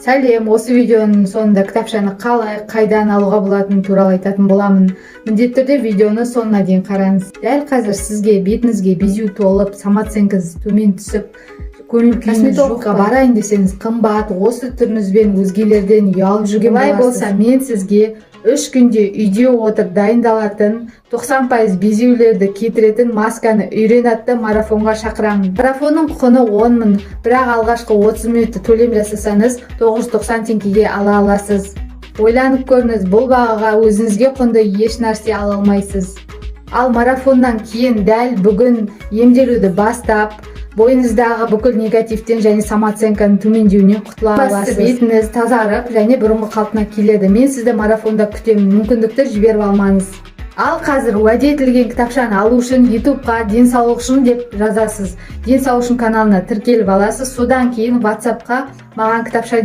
Сәлем! Осы видеоның соңында кітапшаны қалай, қайдан алуға болатыны туралы айтатын боламын. Міндетті түрде видеоны соңына дейін қараңыз. Дәл қазір сізге бетіңізге безеу толып, самооценкаңыз төмен түсіп, көңіл күйіңіз Косметологқа жоққа барайын десеңіз қымбат, осы түріңізбен өзгелерден ұялып жүрген Олай болса, мен сізге 3 күнде үйде отырып дайындалатын, 90% безеулерді кетіретін масканы үйрен атты марафонға шақырамын. Марафонның құны 10 мың, бірақ алғашқы 30 минутты төлем жасасаңыз, 990 теңгеге ала аласыз. Ойланып көріңіз, бұл бағаға өзіңізге құнды еш нәрсе ала алмайсыз. Ал марафоннан кейін дәл бүгін емделуді бастап, бойыңыздағы бүкіл негативтен және самооценканың төмендеуінен құтыла аласыз. Бетіңіз тазарып және бұрынғы қалпына келеді. Мен сізді марафонда күтемін, мүмкіндікті жіберіп алмаңыз. Ал қазір уәде етілген кітапшаны алу үшін Ютубқа «Денсаулық үшін» деп жазасыз, «Денсаулық үшін» каналына тіркеліп аласыз. Содан кейін Ватсапқа «Маған кітапша»